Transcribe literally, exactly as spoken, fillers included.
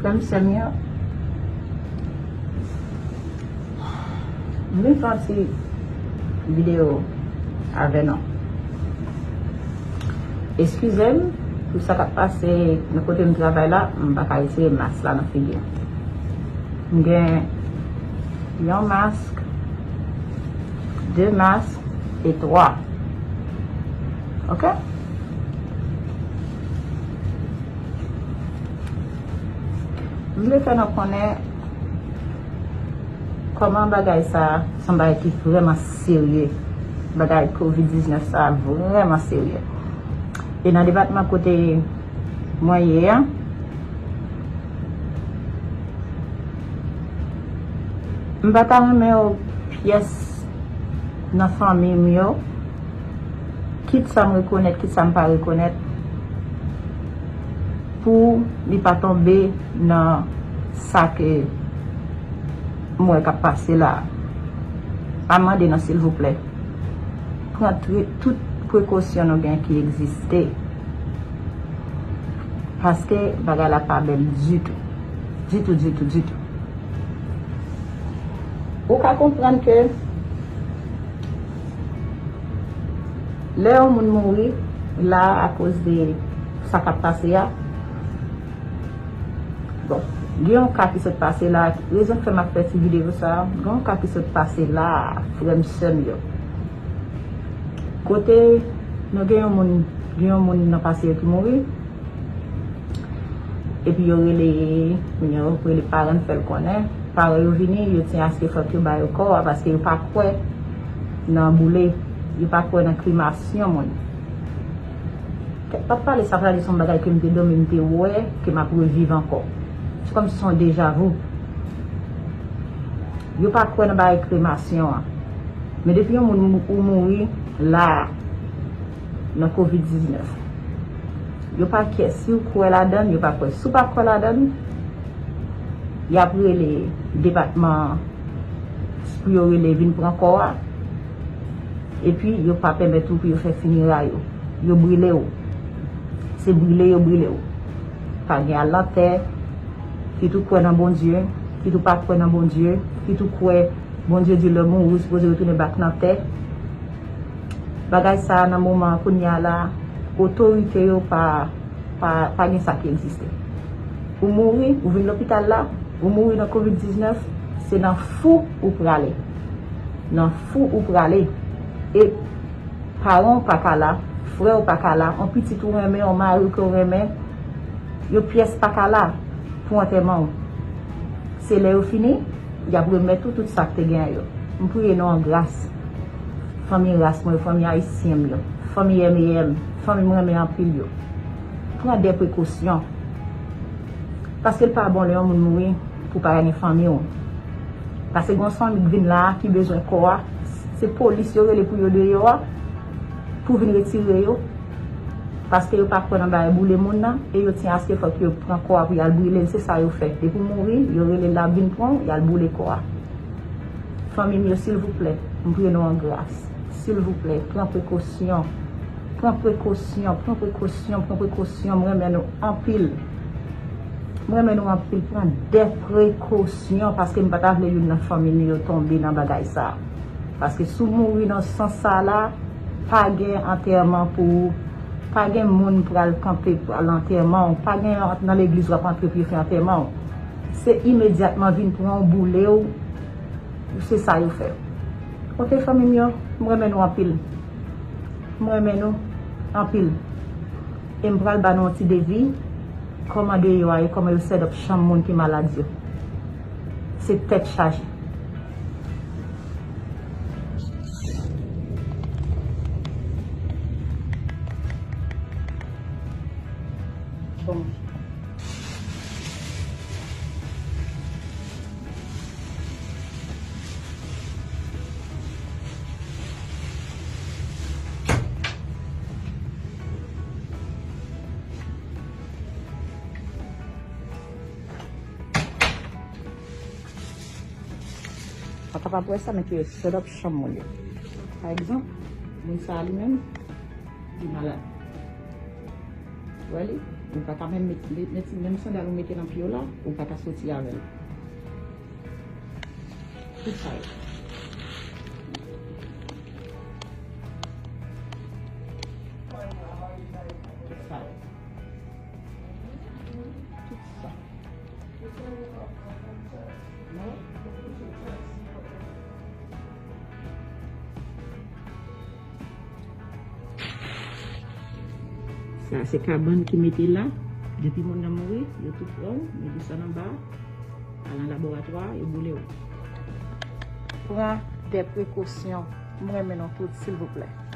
Frè m, sè m yo, m vin fè yon ti videyo avè nou. Eskize m pou sa k ap pase nan kote m travay la, m pa ka retire mas la nan figi m. M gen yon mas, de mas e twa. Oke? M vle fè nou konnen kòman bagay sa a, se yon bagay ki vrèman serye. Bagay kovid diznèf sa a vrèman serye. E nan depatman kote mwen ye a, m pa ta renmen yo pyès nan fanmi m yo, kit sa m rekonèt, kit sa m pa rekonèt, pou li pa tonbe nan sa ke m wè k ap pase la a. Pa mande non, silvouplè. Pran tri-, tout prekosyon nou gen ki egziste. Paske bagay la pa bèl ditou. Ditou, ditou, ditou. Ou ka konprann ke lè yon moun mouri la akoz de sa k ap pase a, bon, gen yon ka ki sot pase la, rezon k fè m ap fè ti videyo sa a, gen yon ka ki sot pase la, frè m, sè m yo. Kote nou gen yon moun, gen yon moun nan pase yo ki mouri, epi yo rele, yo rele paran, fè l konnen. Paran yo vini, yo tyen aske fòk yo ba yo kò a, paske yo pa kwè nan boule, yo pa kwè nan kremasyon moun. Kèt, pa pale, sa prale se yon bagay ke m te dòmi, m te wè, ke m ap reviv ankò. Se kòmsi se yon deja vu. Yo pa kwè nan bagay kremasyon an. Men depi yon moun mou-, ou mouri la a, nan kovid diznèf, yo pa kè si w kwè ladan l, yo pa kwè. Si w pa kwè ladan l, y ap rele depatman an pou yo rele vin pran kò a. Epi yo pa pèmèt ou pou yo fè fineray ou. Yo brile w. Se brile yo brile w. Pa gen al nan tè. Kit ou kwè nan Bondye, kit ou pa kwè nan Bondye, kit ou kwè Bondye di lè mouri ou sipoze retounen back nan tè. Bagay sa a nan moman an kounye a la, otorite yo pa, pa, pa gen sa ki egziste. Ou mouri, ou vin lopital la, ou mouri nan kovid diznèf, se nan fou ou prale. Nan fou ou prale. E paran w pa ka la, frè w pa ka la, yon pitit ou renmen, yon mari w ke w renmen, yo pyès pa ka la pou antèman w. Se lè yo fini, y ap remèt ou tout sa k te gen yo. M priye nou an gras. Fanmi ras mwen, fanmi ayisyen m yo, fanmi M E M, fanmi m renmen anpil yo. Pran de prekosyon. Paske l pa bon lè yon moun mouri pou pa gen fanmi w. Paske gen yon fanmi k vin la a ki bezwen kò a, se polis yo rele pou yo deyò a, pou vin retire yo. Paske yo pa kwè nan bagay boule moun nan, e yo tyen aske fòk yo pran kò a pou y al brile l, se sa yo fè. Depi w mouri, yo rele l la vin pran w, y al boule kò a. Fanmi m yo, silvouplè, m priye nou an gras. Silvouplè, pran prekosyon. Pran prekosyon, pran prekosyon, pran prekosyon. M renmen nou anpil. M renmen nou anpil. Pran de prekosyon, paske m pa ta vle youn nan fanmi m yo tonbe nan bagay sa a. Paske si w mouri nan sans sa a la, pa gen antèman pou ou. Pa gen moun pral kanpe pral antèman w. Pa gen nan legliz w ap antre pou yo fè antèman w. Se imedyatman vin pran w, boule w. Se sa yo fè. Oke, fanmi m yo, m renmen nou anpil. M renmen nou anpil. E m pral ba nou yon ti devi, kòman deyò a ye, kòman yo set up chanm moun ki malad yo. Se tèt chaje. Bon. Pa kapab wè sa, men ki yo set up chanm moun yo. Pa egzanp, moun sa a li menm, li malad. Wè li? Ou pa ka menm met, met, met menm sandal ou mete nan pye w la, ou pa ka soti avè l. Tout sa yo. Tout sa yo. Tout sa. Sa se kabann ki mete la. Depi moun nan mouri, yo tout pran w, yo desann anba, al nan laboratwa, yo boule w. Pran de prekosyon. M renmen nou tout, silvouplè.